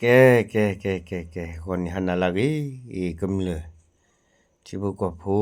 ကဲ ကဲ ကဲ ကဲ ကဲ ဂီၤနံၤဟါနၤလၢအဂ့ၤ အံၤကမျၢၢ် ထံဖိကီၢ်ဖိ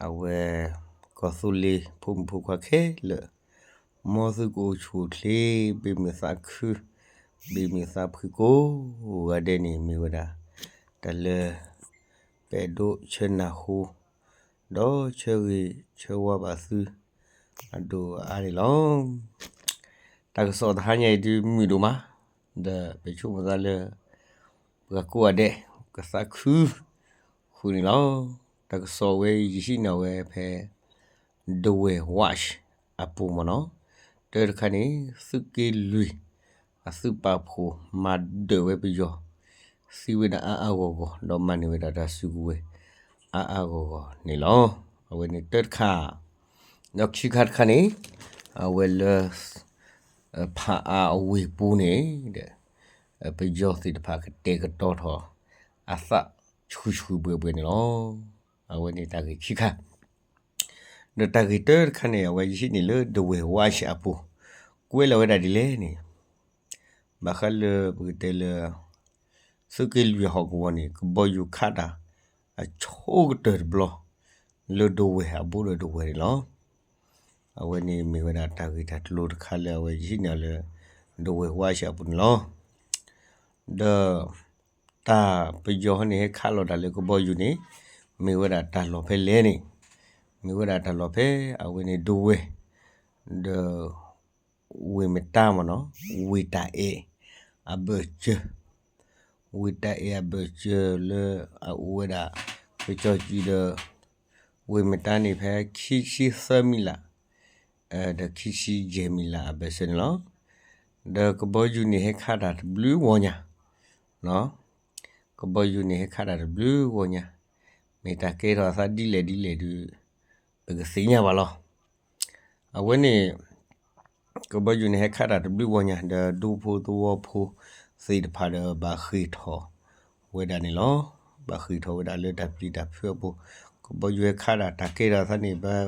အဝဲ ကီၢ်သူလ့ၤဖိမုၣ်ဖိခွါခဲလၢာ် မ်သုကအိၣ်ဆူၣ်အိၣ်ချ့ ဘ့ၣ်မုာ်သးခု ဘ့ၣ်မုာ်သးဖှံကိးဂၤဒဲးန့ၣ် မ့ၢ်ဝဲဒၣ် တၢ်လၢ ပအဲၣ်ဒိးဆၢနၢ်ဟူ ဒီးဆၢဂ့ၤဆၢဝါဘၣ်သု အဒိၣ်အအါန့ၣ်လီၤ. တၢ်ကစီၣ်တဟါညါအံၤဒုးမုာ်ဒိၣ်မး, ဒီးပဆိကမိၣ်သးလၢ ပှၤကိးဂၤဒဲး ကသးခု ဃုာ်န့ၣ်လီၤ. တၢ်ကစီၣ်ဝဲယဟံးန့ၢ်ဝဲဖဲ Dawei Watch အပူၤမ့ၢ်နီၤ, တၢ်တခါန့ၣ် သုးက့လွံၢ် အသုးပာ်ဖှိၣ်မၤဒၢၣ်ဝဲပယီၤ သံဝဲဒၣ်အါအါဂီၢ်ဂီၢ် ဒီးမၤန့ၢ်ဝဲဒၣ်တၢ်စုကဝဲၤ အါအါဂီၢ်ဂီၢ်န့ၣ်လီၤ. အဝဲန့ၣ်တၢ်တခါ, ဒီးခံခါတခါန့ၣ် အဝဲလၢ ဖးအါအဝ့ၢ်ပူၤန့ၣ် ပယီၤသ့ၣ်တဖၣ်ကတဲာ်ကတီၤထီၣ် အသးဆူၣ်ဆူၣ်ဘှဲဘှဲန့ၣ်လီၤ. အဝဲန့ၣ်တၢ်ဂ့ၢ်ခံခါ ဒီးတၢ်ဂ့ၢ်တၢ်တခါန့ၣ် အဝဲယဟံးန့ၢ်လၢ Dawei Watch အပူၤ ကွဲးလီၤဝဲဒၣ်ဒ်လဲၣ်န့ၣ်, ဘၣ်ဃးလၢပကတဲလၢ သုးက့လွံၢ်ဟီၣ်ကဝီၤန့ၣ် ကဘီယူၤခးတၢ် အဆိကတၢၢ်တဘျီ လၢ Dawei အဘူးဒီး Dawei န့ၣ်လီၤ. အဝဲန့ၣ်မ့ၢ်ဝဲဒၣ်တၢ်ဂ့ၢ်တၢ်ကျိၤတခါလၢအဝဲယဟံးန့ၢ်လၢ Dawei Watch အပူၤန့ၣ်လီၤ. ဒီး တၢ်ပယီၤဟီန့ၣ် ဟဲခးလီၤတၢ်လၢကဘီယူၤန့ၣ် မ့ၢ်ဝဲဒၣ်တၢ်လီၢ်ဖဲလဲၣ်န့ၣ်, မ့ၢ်ဝဲဒၣ်တၢ်လီၢ်ဖဲအဝဲန့ၣ် Dawei ဒီး ဝ့ၢ်မတါမ့ၢ်နီၤ, ဝ့ၢ်တၢ်အဲၣ်အဘၢၣ်စၢၤ, ဝ့ၢ်တၢ်အဲၣ်အဘၢၣ်စၢၤလၢအအိၣ်ဝဲဒၣ် ကစီၤစုၤဒီး ဝ့ၢ်မတါန့ၣ်ဖဲခံဆံသၢမံးလး ဒီးခံဆံယဲၢ်မံးလးအဘၢၣ်စၢၤန့ၣ်လီၤ. ဒီးကဘီယူၤန့ၣ်ဟဲခးတၢ်တဘျုးဂီၢ်ညါ, ကဘီယူၤန့ၣ်ဟဲခးတၢ်တဘျုးဂီၢ်ညါ, မ့ၢ်တၢ်ကဲထီၣ်အသးဒ်လဲၣ်ဒ်လဲၣ်ဒီး ပကသ့ၣ်ညါဘၣ်လီၤ. အဝဲန့ၣ် ကဘီယူၤန့ၣ်ဟဲခးတၢ်တဘျုးဂီၢ်ညါ ဒီးဒူဖိသဝီဖိသ့ၣ်တဖၣ်ဒီးဘၣ်ဃ့ၢ်ထီၣ်ဝဲဒၣ်န့ၣ်လီၤ. ဘၣ်ဃ့ၢ်ထီၣ်ဝဲဒၣ်လၢတၢ်ပျံၤတၢ်ဖုးအပူၤ, ကဘီယူၤဟဲခးတၢ် တၢ်ကဲထီၣ်အသးန့ၣ် ဘၣ်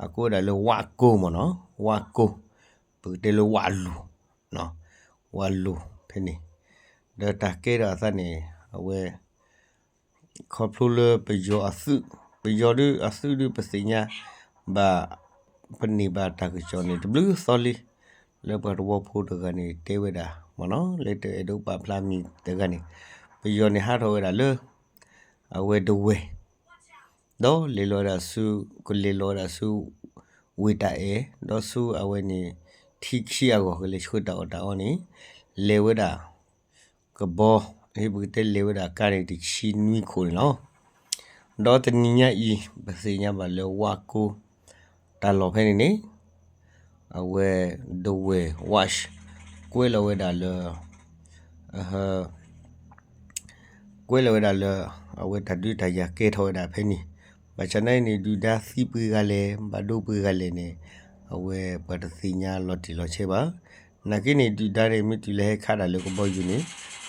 အကိးဝဲဒၣ်လၢဝးကိၢ်မ့ၢ်နီၤ, ဝးကိၢ်, ပကတဲလၢဝးလူၤ, ဝးလူၤဖဲန့ၣ်, ဒီးတၢ်ကဲထီၣ်အသးန့ၣ် အဝဲ ခီဖျိလၢပယီၤအသုး, ပယီၤဒုးအသုးဒုးပသ့ၣ်ညါဘၣ် ပန့ၢ်ဘၣ်တၢ်ကစီၣ်န့ၣ် တဘျုးသီလံ, လၢပှၤသဝီဖိတဂၤန့ၣ်တဲဝဲဒၣ်မ့ၢ်နီၤ, လၢတအဲၣ်ဒိးပာ်ဖျါမံၤတဂၤန့ၣ်, ပယီၤန့ၣ်ဟးထီၣ်ဝဲဒၣ်လၢ အဝဲဒဝဲၢ် ဒီးလဲၤလီၤဝဲဒၣ်ဆူ, ကလဲၤလီၤဝဲဒၣ်ဆူ ဝ့ၢ်တၢ်အဲၣ်, ဒီးဆူအဝဲန့ၣ် ထံခံအဂီၢ် ကလဲၤဆှၢတၢ်အီၣ်တၢ်အီန့ၣ် လဲၤဝဲဒၣ် ကဘီ, ဟ့ၣ်ပကတဲလဲၤဝဲဒၣ်ကါန့ၣ် တဆံနွံခိၣ်န့ၣ်လီၤ. ဒီးတနံၤညါအံၤ ပသ့ၣ်ညါဘၣ်လၢဝးကိၢ် တၢ်လီၢ်ဖဲန့ၣ်န့ၣ် အဝဲ ဒဝဲၢ် Watch ကွဲးလီၤဝဲဒၣ်လၢ ကွဲးလီၤဝဲဒၣ်လၢ အဝဲတၢ်ဒုးတၢ်ယၤကဲထီၣ်ဝဲဒၣ်ဖဲန့ၣ်, ဘၣ်ဆၣ်နာ်အံၤန့ၣ် ဒုၣ်ဒါသံပှဲၤဂၤလဲၣ် ဘၣ်ဒိပှဲၤဂၤလဲၣ်န့ၣ် အဝဲပှၤတသ့ၣ်ညါလီၤတံၢ်လီၤဆဲးဘၣ်. နာ်က့န့ၣ် ဒုၣ်ဒါန့ၣ် မ့ၢ်တုၤလၢဟဲခးတၢ်လၢကဘီယူၤန့ၣ်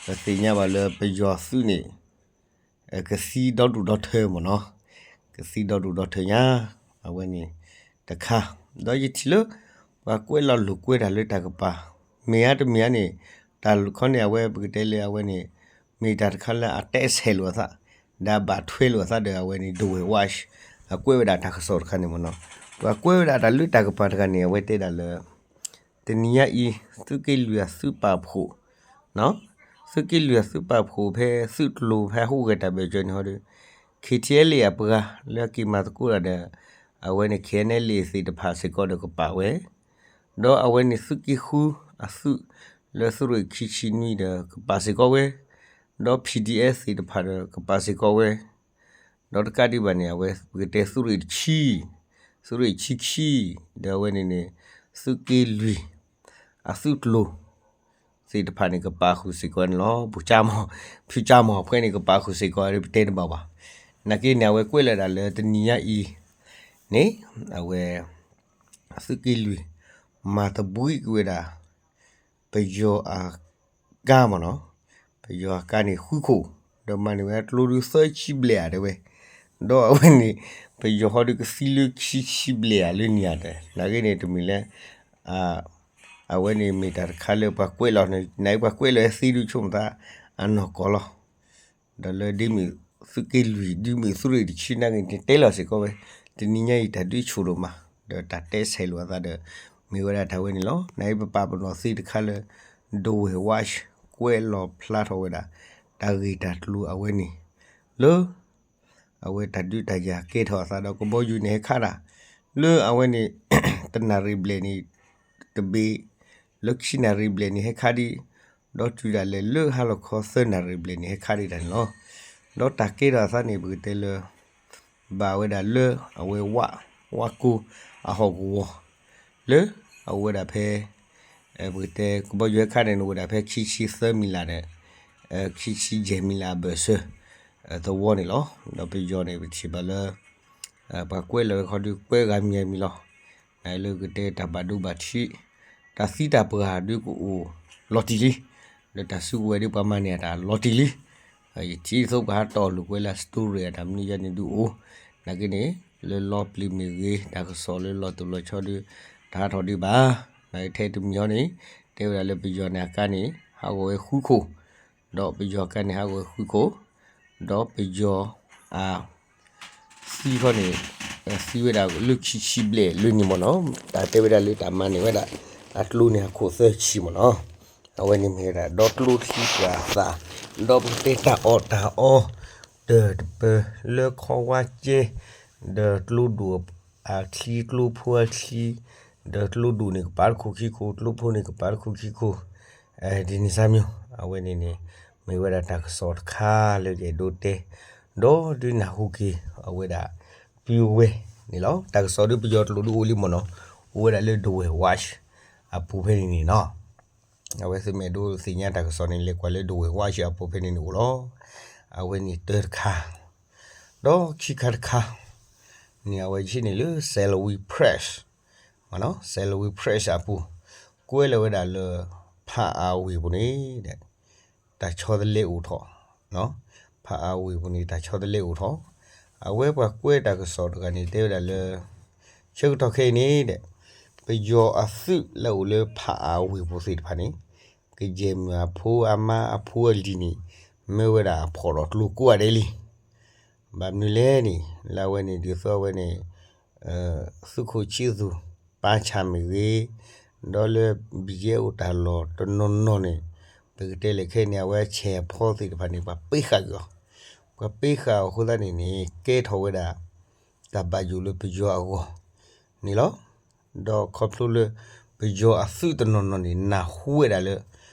ပသ့ၣ်ညါဘၣ်လၢပယီၤသုးန့ၣ် ကသံဒီဒူၣ်ဒီထၢမ့ၢ်နီၤ, ကသံဒီဒူၣ်ဒီထၢညါ, အဝဲန့ၣ်တခါ, ဒီးယထံၣ်လၢ ပှၤကွဲးလီၤလိာ်ကွဲတၢ်လၢတၢ်ကပၤ, မ့ၢ်ဧါတမ့ၢ်ဧါန့ၣ်, တၢ်ခီန့ၣ် အဝဲပကတဲလၢအဝဲန့ၣ် မ့ၢ်တၢ်တခါလၢအတဲဆဲးလိာ်အသး, ဒီးအဘၣ်ထွဲလိာ်အသးဒီးအဝဲန့ၣ် ဒဝဲၢ် Watch အကွဲးဝဲဒၣ်တၢ်ကစီၣ်တခါန့ၣ်မ့ၢ်နီၤ, ပှၤကွဲးဝဲဒၣ်တၢ်လၢတၢ်ကပၤတဂၤန့ၣ် အဝဲတဲဒၣ်လၢ တနံၤညါအံၤ သုးက့လွံၢ်အသုးပာ်ဖှိၣ်, သုးက့လွံၢ်အသုးပာ်ဖှိၣ်ဖဲသုးကျိၤဖဲဟူးဂဲၤတၢ်ဘၢၣ်စၢၤန့ၣ်ဟီဒီး KTLA အပှၤလၢအက့ၤမၤသကိးတၢ်ဒီး အဝဲန့ၣ် KNLA သ့ၣ်တဖၣ်စ့ၢ်ကီးဒီးကပာ်ဝဲ, ဒီးအဝဲန့ၣ်သုးက့ဃုအသုးလၢသုးရ့ၣ်ခံဆံနွံဒီးကပာ်စ့ၢ်ကီးဝဲ, ဒီး PDF သ့ၣ်တဖၣ်ဒီးကပာ်စ့ၢ်ကီးဝဲ ဒီးတကးဒံးဘၣ်န့ၣ် အဝဲပကတဲသုးရ့ၣ်တဆံ, သုးရ့ၣ်ခံဆံ, ဒီးအဝဲန့ၣ်န့ၣ် သုးက့လွံၢ် အသုးကျိၤ သ့ၣ်တဖၣ်န့ၣ် ကပာ်ဃုာ်စ့ၢ်ကီးန့ၣ်လီၤ. ဖုကၠၢမီၤ, ဖုကၠၢမီၤဖဲန့ၣ် ကပာ်ဃုာ်စ့ၢ်ကီး ပတဲတဘၣ်ဘၣ်. နာ်က့န့ၣ် အဝဲကွဲးလီၤဒၣ်လၢတနံၤညါအံၤန့ၣ် အဝဲ သုးက့လွံၢ် မၤသဘှံးကွံာ်ဝဲဒၣ် ပယီၤအကါမ့ၢ်နီၤ, ပယီၤအကါန့ၣ်ဃုခိၣ်, ဒီးမၤန့ၢ်ဝဲကျိဒုးသၢဆံဘျဲၣ်ဧါတဲဝဲ, ဒီးအဝဲန့ၣ် ပယီၤဟီဒုးကသံလၢခံဆံဘျဲၣ်ဧါလၢန့ၣ်ဧါတဲ, နာ်က့န့ၣ် တမ့ၢ်လၢ အ အဝဲန့ၣ်မ့ၢ်တၢ်တခါလၢပှၤကွဲးလီၤန့ၣ် နအံၤပှၤကွဲးလီၤဟဲသံဒုးဆိကမိၣ်သးအနီၢ်ကီၢ်လီၤ. ဒီးလၢဒ်မ့ၢ်သုးက့လွံၢ် ဒ်မ့ၢ်သုးရ့ၣ်တဆံနာ်က့န့ၣ် တဲလီၤစ့ၢ်ကီးဝဲ, တနံၤညါအံၤတၢ်ဒုးဆူၣ်ဒိၣ်မး, ဒီးတၢ်တဲဆဲးလိာ်အသးဒီး မ့ၢ်ဝဲဒၣ်တၢ်ဝဲန့ၣ်လီၤ. နအံၤပပာ်ပနီၣ်သ့တခါလၢ ဒဝဲၢ် Watch ကွဲးလီၤဖျါထီၣ်ဝဲဒၣ် တၢ်ဂ့ၢ်တၢ်ကျိၤအဝဲန့ၣ် လၢ အဝဲတၢ်ဒုးတၢ်ယၤကဲထီၣ်အသးဒီးကဘီယူၤန့ၣ်ဟဲခးတၢ် လၢအဝဲန့ၣ် တနၣ်ရံၣ်ဘျဲၣ်န့ၣ် တဘ့ၣ်, လၢခံနၣ်ရံၣ်ဘျဲၣ်န့ၣ်ဟဲခးဒံး, ဒီးတုၤဒၣ်လဲာ်လၢဟါလီၤခီသၢနၣ်ရံၣ်ဘျဲၣ်န့ၣ် ဟဲခးဒံးတၢ်န့ၣ်လီၤ. ဒီးတၢ်ကဲထီၣ်အသးန့ၣ် ပကတဲလၢ ဘၣ်ဝဲဒၣ်လၢအဝဲဝး, ဝးကိအဟီၣ်ကဝီၤ လၢအဝဲဒၣ်ဖဲ ပကတဲကဘီယူၤဟဲခးန့ၣ် အိၣ်ဝဲဒၣ်ဖဲခံဆံသၢမံၤလၢ်ဒီး ခံဆံယဲၢ်မံၤလၢ်အဘၢၣ်စၢၤ သဝီန့ၣ်လီၤ. ဒီးပယီၤန့ၣ် ပထံၣ်ဘၣ်လၢ ပှၤကွဲးလီၤဝဲခီဒုးကွဲးဂၤမံၤဂၤမံၤလီၤ. နလၢကတဲတၢ်ဘၣ်ဒိဘၣ်ထံး တၢ်သံတၢ်ပှၢ်ဒုးကအိၣ်လီၤတံၢ်လံ, ဒီးတၢ်စုကဝဲၤဒုးပှၤမၤန့ၢ်အတၢ်လီၤတံၢ်လံ. ယထံၣ်သိးပှၤဟးတီၢ်လိာ်ကွဲလၢ story အတၢ်မနုၤယါန့ၣ်ဒုးအိၣ်, နာ်က့န့ၣ် လၢလီပျံၤမ့ၢ်ဂ့ၤ တၢ်ကစီၣ်လၢလီၤတိၢ်လီၤဆီဒုး တဟးထီၣ်ဒံးဘၣ်. နထဲတမံၤဟီန့ၣ် တဲဝဲဒၣ်လၢပယီၤန့ၣ်အကါန့ၣ် ဟးဂီၤဝဲဃုခိၣ်, ဒီးပယီၤအကါန့ၣ်ဟးဂီၤဝဲဃုခိၣ်, ဒီးပယီၤအ သံခီန့ၣ် သံဝဲဒၣ်လၢခံဆံဘျဲၣ်လၢန့ၣ်မ့ၢ်နီၤ, တၢ်တဲဝဲဒၣ်လၢတၢ်မၤန့ၢ်ဝဲဒၣ် အကျိန့ၣ်အခိၣ်သၢဆံမ့ၢ်နီၤ, အဝဲန့ၣ်မ့ၢ်ဝဲဒၣ် ဒီးကျိချံပှၤသၣ်, ဒီးပကတဲတၢ်အီၣ်တၢ်အီ တၢၢ်တပၢၢ်လၢခီဝါကဲ, ဒီးကျိဒိၣ်အချံ ကျိဖိအချံ, ဒီးကျိဒိၣ်န့ၣ်ကပၤတခိၣ်ခံခိၣ် ကျိဖိန့ၣ်ကပၤတခိၣ်ခံခိၣ်, ဒ်န့ၣ်စၢ်မ့ၢ် အဝဲန့ၣ်န့ၣ် မ့ၢ်ဝဲဒၣ်တၢ်ကစီၣ်တခါလၢယအဲၣ်ဒိးတဲ, ဒီးဒုးနၢ်ဟူက့ၤ အဝဲဒၣ် ပုၢ်ဝဲၢ်န့ၣ်လီၤ. တၢ်ကစီၣ်ဒုးပယီၤကျိာ်ဒုးအိၣ်လံမ့ၢ်နီၤ, အိၣ်ဝဲဒၣ်လၢ ဒဝဲၢ် Watch အပူၤဖဲန့ၣ်န့ၣ်နီၤ, အဝဲသုမ့ၢ်အဲၣ်ဒိးသ့ၣ်ညါတၢ်ကစီၣ်န့ၣ် လဲၤကွၢ်လၢ ဒဝဲၢ် Watch အပူၤဖဲန့ၣ်န့ၣ်အိၣ်လီၤ. အဝဲန့ၣ်တၢတခါ, ဒီးခံခါတခါန့ၣ် အဝဲဆ့ၣ်န့ၣ်လၢ Salween Press, Salween Press အပူၤ, ကွဲးလီၤဝဲဒၣ်လၢ ဖးအၤဝ့ၢ်ပူၤန့ၣ် တၢ်ဆီတလဲအိၣ်ထီၣ်, ဖးအၤဝ့ၢ်ပူၤန့ၣ် တၢ်ဆီတလဲအိၣ်ထီၣ်, အဝဲပှၤကွဲးတၢ်ကစီၣ်တဂၤန့ၣ် တဲဝဲဒၣ်လၢ ဆၢကတီၢ်ခဲအံၤန့ၣ်ဒီး ပယီၤအသုးလၢအိၣ်လၢဖးအၤဝ့ၢ်ပူၤသ့ၣ်တဖၣ်န့ၣ် ကယဲၢ်မုၢ်အဖိအမါအဖိအလံၤန့ၣ် မၢဝဲဒၣ်အဖီၣ်ဒီးကျိကိးဂၤဒဲးလံ. ဘၣ်မနုၤလဲၣ်န့ၣ် လၢအဝဲန့ၣ်ဒ်သိးအဝဲန့ၣ် သုးခိၣ်ဆံးသူၣ်ပာ်ဆၣ်မ့ၢ်ဂ့ၤ, ဒီးလၢ ဘံၣ်ယဲၢ် အိၣ်တၢ်လီၢ်တနီၤနီၤန့ၣ် ပကတဲလဲၣ်ခဲအံၤန့ၣ် အဝဲအဆဲးအဖီသ့ၣ်တဖၣ်န့ၣ် ပှၤပ့ဃာ်က့ၤအီၤ, ပှၤပ့ဃာ်အီၤအဃိသတးန့ၣ်န့ၣ် ကဲထီၣ်ဝဲဒၣ် တၢ်ဘၣ်ယိၣ်လၢပယီၤအဂီၢ်န့ၣ်လီၤ. ဒီးခီဖျိလၢ ပယီၤအသုးတနီၤနီၤန့ၣ် နၢ်ဟူဝဲဒၣ်လၢ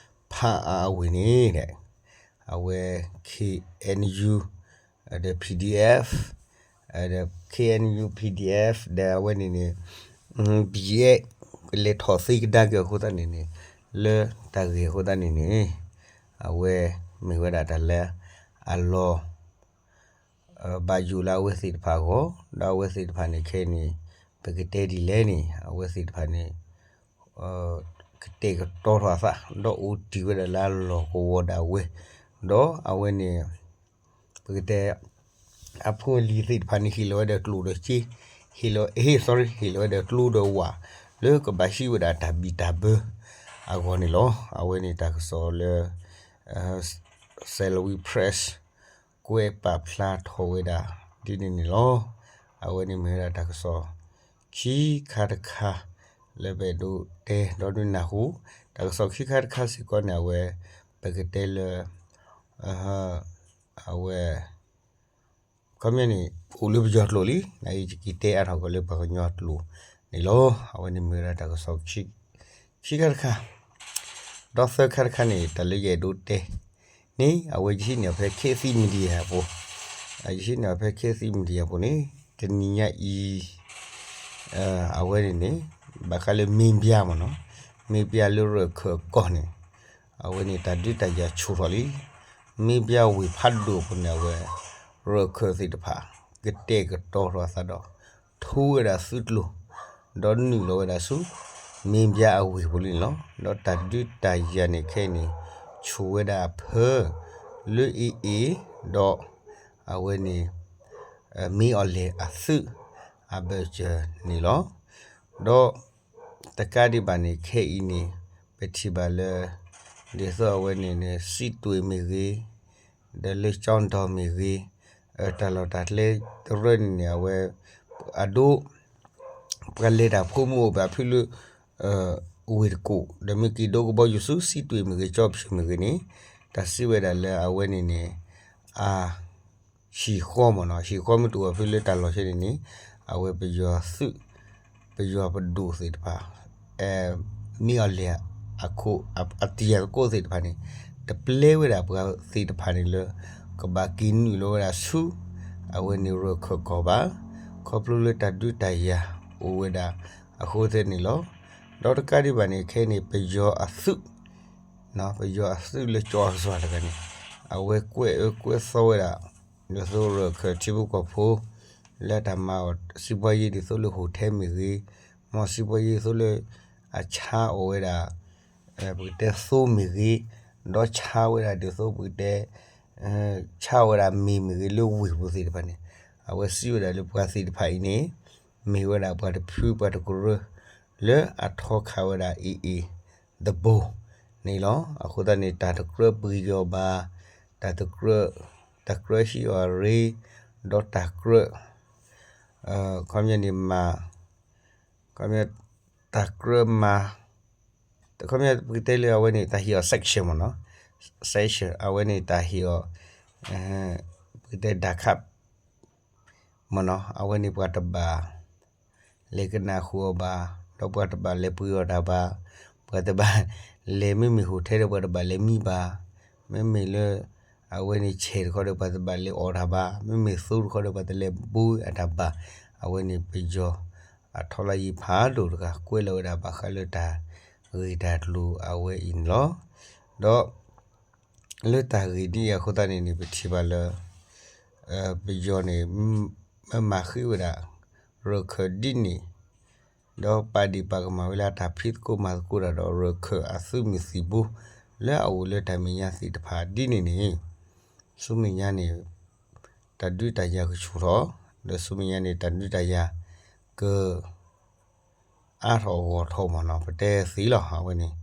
ဖးအၤဝ့ၢ်န့ၣ်ဒီး အဝဲ KNU ဒီး PDF ဒီး KNU PDF ဒီးအဝဲန့ၣ်န့ၣ် ဘံၣ်ယဲၢ် ကလဲၤထီၣ်သ့ကဒါက့ၤအဃိသတးန့ၣ်န့ၣ် လၢတၢ်ဂ့ၢ်အဃိသတးန့ၣ်န့ၣ် အဝဲမ့ၢ်ဝဲဒၣ်တၢ်လၢအလီၤ ဘၣ်ယိၣ်လၢအဝဲသ့ၣ်တဖၣ်အဂီၢ်, ဒီးအဝဲသ့ၣ်တဖၣ်န့ၣ်ခဲအံၤန့ၣ် ပကတဲဒ်လဲၣ်န့ၣ် အဝဲသ့ၣ်တဖၣ်န့ၣ် ကတဲာ်ကတီၤထီၣ်အသး ဒီးအိၣ်တ့ၢ်ဝဲဒၣ်လၢအလီၢ်ကဝီၤဒၣ်ဝဲ, ဒီးအဝဲန့ၣ် ပကတဲ အဖိအလံၤသ့ၣ်တဖၣ်န့ၣ် ဟ့ၣ်လီၤဝဲဒၣ်ကျိၣ်ဒီးစ့, ဟ့ၣ်လီၤ, ဟ့ၣ် sorry ဟ့ၣ်လီၤဝဲဒၣ်ကျိဒီးဝၣ် လၢကဘၣ်ဟံးဝဲဒၣ်တၢ်ဘံၣ်တၢ်ဘၢအဂီၢ်န့ၣ်လီၤ. အဝဲန့ၣ်တၢ်ကစီၣ်လၢ Salween Press ကွဲးပာ်ဖျါထီၣ်ဝဲဒၣ်ဒ်န့ၣ်န့ၣ်လီၤ. အဝဲန့ၣ်မ့ၢ်ဝဲဒၣ်တၢ်ကစီၣ် ခံခါတခါ လၢပအဲၣ်ဒိးတဲ ဒီးဒုးနၢ်ဟူ တၢ်ကစီၣ်ခံခါတခါစ့ၢ်ကီးန့ၣ် အဝဲ ပကတဲလၢ အဝဲ ခီပညီန့ၣ် အိၣ်လၢပယီၤကျိာ်လံ, နာ်က့ယက့ၤတဲအါထီၣ်ကီးလၢပှၤကညီကျိာ်န့ၣ်လီၤ. အဝဲန့ၣ်မ့ၢ်ဝဲဒၣ်တၢ်ကစီၣ် ခံခါတခါ, ဒီးသၢခါတခါန့ၣ် တၢ်လၢယအဲၣ်ဒိးတဲန့ၣ် အဝဲယဟံးန့ၢ်အီၤဖဲ Khit Thit Media အပူၤ, ယဟံးန့ၢ်အီၤဖဲ Khit Thit Media အပူၤန့ၣ် တနံၤညါအံၤ အဝဲန့ၣ်န့ၣ် ဘၣ်ဃးလၢမ့ၢ်ဘၠါမ့ၢ်နီၤ, မ့ၢ်ဘၠါလၢရၢၢ်ခၢၣ်ကီၢ်န့ၣ် အဝဲန့ၣ်တၢ်ဒုးတၢ်ယၤဆူၣ်ထီၣ်လံ. မ့ၢ်ဘၠါဝ့ၢ်ဖးဒိၣ်အပူၤန့ၣ် အဝဲ ရၢၢ်ခၢၣ်သ့ၣ်တဖၣ် ကတဲာ်ကတီၤထီၣ်အသးဒီး ထိဝဲဒၣ်သုးကျိၤ ဒီးနုာ်လီၤဝဲဒၣ်ဆူ မ့ၢ်ဘၠါအဝ့ၢ်ပူၤလံန့ၣ်လီၤ. ဒီးတၢ်ဒုးတၢ်ယၤန့ၣ်ခဲအံၤန့ၣ် ဆူၣ်ဝဲဒၣ်အဖၢ လၢအ့ၣ်အ့ၣ် ဒီး အဝဲန့ၣ် မ့ၢ်အီၤလဲၣ်အသုး အဘၢၣ်စၢၤန့ၣ်လီၤ. ဒီး တကးဒံးဘၣ်န့ၣ် ခဲအံၤန့ၣ် ပထံၣ်ဘၣ်လၢ ဒ်သိးအဝဲန့ၣ်န့ၣ် စံးတွ့ၣ်မ့ၢ်ဂ့ၤ, ဒီးလၢကၠီဒီမ့ၢ်ဂ့ၤ, တၢ်လီၢ်တၢ်ကျဲတရၢန့ၣ်န့ၣ် အဝဲ အဒိ ပှၤလဲၤတၢ်ဖိမုၣ်အိၣ်ဘၣ်ဖုလၢ ဝ့ၢ်တကူၣ် ဒီးမ့ၢ်က့ၤဒိကဘီယူၤဆူ စံးတွ့ၣ်မ့ၢ်ဂ့ၤ ကၠီဖၠူၣ်မ့ၢ်ဂ့ၤန့ၣ် တၢ်စံးဝဲဒၣ်လၢအဝဲန့ၣ်န့ၣ် အ ဟံၣ်ဃီမ့ၢ်နီၤ, ဟံၣ်ဃီမ့ၢ်တအိၣ်ဘၣ်ဖုလၢတၢ်လီၢ်ဆဲန့ၣ်န့ၣ် အဝဲပယီၤသုး ပယီၤပဒိၣ်သ့ၣ်တဖၣ် မ့ၢ်အီၤလဲၣ် အခိၣ် အတံၤအသကိးသ့ၣ်တဖၣ်န့ၣ် တပျဲဝဲဒၣ်ပှၤသ့ၣ်တဖၣ်န့ၣ်လၢ ကဘၣ်က့ၤနုာ်လီၤဝဲဒၣ်ဆူ အဝဲန့ၣ်ရခၢၣ်ကီၢ်ဘၣ်, ခီဖျိလၢတၢ်ဒုးတၢ်ယၤအိၣ်ဝဲဒၣ်အဃိသတးန့ၣ်လီၤ. ဒီးတကးဒံးဘၣ်န့ၣ် ခဲအံၤန့ၣ် ပယီၤအသုး ပယီၤအသုးလၢကၠီအစွၤတဂၤန့ၣ် အဝဲကွဲးအၢကွဲးသီဝဲဒၣ် ဒ်သိးရခၢၣ်ထံဖိကီၢ်ဖိ လၢတၢ်မၤအီၣ်စံးပှၤယ့ဒ်သိးလၢ hotel မ့ၢ်ဂ့ၤ, မ့ၢ်စံးပှၤယ့ဒ်သိးလၢ အဆါအီၣ်ဝဲဒၣ် ပကတဲသိမ့ၢ်ဂ့ၤ, ဒီးဆါဝဲဒၣ်ဒ်သိးပကတဲ ဆါအီၣ်ဝဲဒၣ်မ့ၤမ့ၢ်ဂ့ၤလၢဝ့ၢ်ပူၤသ့ၣ်တဖၣ်န့ၣ် အဝဲစံးဝဲဒၣ်လၢပှၤသ့ၣ်တဖၣ်အံၤန့ၣ် မ့ၢ်ဝဲဒၣ်ပှၤတဖုပှၤတကရၢ လၢအထီခးဝဲဒၣ် AA သဘိန့ၣ်လီၤ. အဃိသတးန့ၣ် တၢ်တကြၢးပှ့ၤက့ၤအီၤဘၣ်, တၢ်တကြၢး တၢ်ကြၢးဟံးအီၤအရ့, ဒီးတၢ်ကြၢး ခီပညီန့ၣ်မၤ ခီပညီ တၢ်ကြၢးမၤ ခီပညီပကတဲလၢအဝဲန့ၣ် တၢ်ဟ့ၣ်အီၤ sanction မ့ၢ်နီၤ, sanction အဝဲန့ၣ်တၢ်ဟ့ၣ်အီၤ ပကတဲ ဒါခး မ့ၢ်နီၤ, အဝဲန့ၣ်ပှၤတဘၣ် လဲၤကနၣ်ဃုာ်အီၤဘၣ်, ဒီးပှၤတဘၣ်လဲၤပှ့ၤအီၤတၢ်ဘၣ်, ပှၤတဘၣ်လဲၤ မ့မ့ၢ် hotel ဒီးပှၤတဘၣ်လဲၤမံဘၣ်, မ့မ့ၢ်လၢ အဝဲန့ၣ်ဆဲးတခီဒီးပှၤတဘၣ်လဲၤအီၣ်တၢ်ဘၣ်, မ့မ့ၢ်သိတခီဒီးပှၤတလဲၤဘိအတၢ်ဘၣ်, အဝဲန့ၣ်ပယီၤ အထီလၢယံၤဖးဒိၣ်တဂၤ ကွဲးလီၤဝဲဒၣ်ဘၣ်ဃးလၢတၢ်ဂ့ၢ်တၢ်ကျိၤအဝဲအံၤန့ၣ်လီၤ. ဒီး လၢတၢ်ဂ့ၢ်ဒ်အံၤအဃိသတးန့ၣ်န့ၣ် ပထံၣ်ဘၣ်လၢ ပယီၤန့ၣ် မ့ၢ်မၤဃ့ဝဲဒၣ် ရခၢၣ်ဒ်န့ၣ် ဒီးပာ်ဒံးပာ်ကမၣ်ဝဲလၢအတၢ်ဖံးသကိးမၤသကိးတၢ်ဒီးရခၢၣ်အသုးမုၢ်သံၣ်ဘိ လၢအအိၣ်လၢတၢ်မဲာ်ညါသ့ၣ်တဖၣ်ဒ်န့ၣ်န့ၣ် ဆူမဲာ်ညါန့ၣ် တၢ်ဒုးတၢ်ယၤကဆူၣ်ထီၣ်, ဒီးဆူမဲာ်ညါန့ၣ် တၢ်ဒုးတၢ်ယၤက အါထီၣ်ဂီၢ်ထီၣ်မ့ၢ်နီၤ ပတဲသ့လီၤ အဝဲန့ၣ်.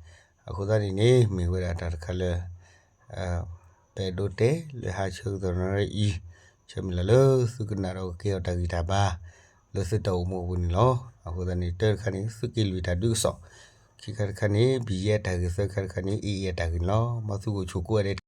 အဃိသတးန့ၣ်န့ၣ် မ့ၢ်ဝဲဒၣ်တၢ်တခါလၢ ပအဲၣ်ဒိးတဲလၢဟါဆၢကတီၢ်နၣ်ရံၣ်အံၤ ဆၢမုၢ်လၢ်လၢသုကနၣ်ဒီးကကဲထီၣ်တၢ်ဂံၢ်တၢ်ဘါ လၢသုတၢ်အိၣ်မူအပူၤန့ၣ်လီၤ. အဃိသတးန့ၣ် တၢတခါန့ၣ် သုးက့လွံၢ်တၢ်ဒုးကစီၣ်, ခံခါတခါန့ၣ် ဘံၣ်ယဲၢ်တၢ်ဂ့ၢ်, သၢခါတခါန့ၣ် အ့ၣ်အ့ၣ်တၢ်ဂ့ၢ်န့ၣ်လီၤ. မ်သုကအိၣ်ဆူၣ်ကိးဂၤဒဲး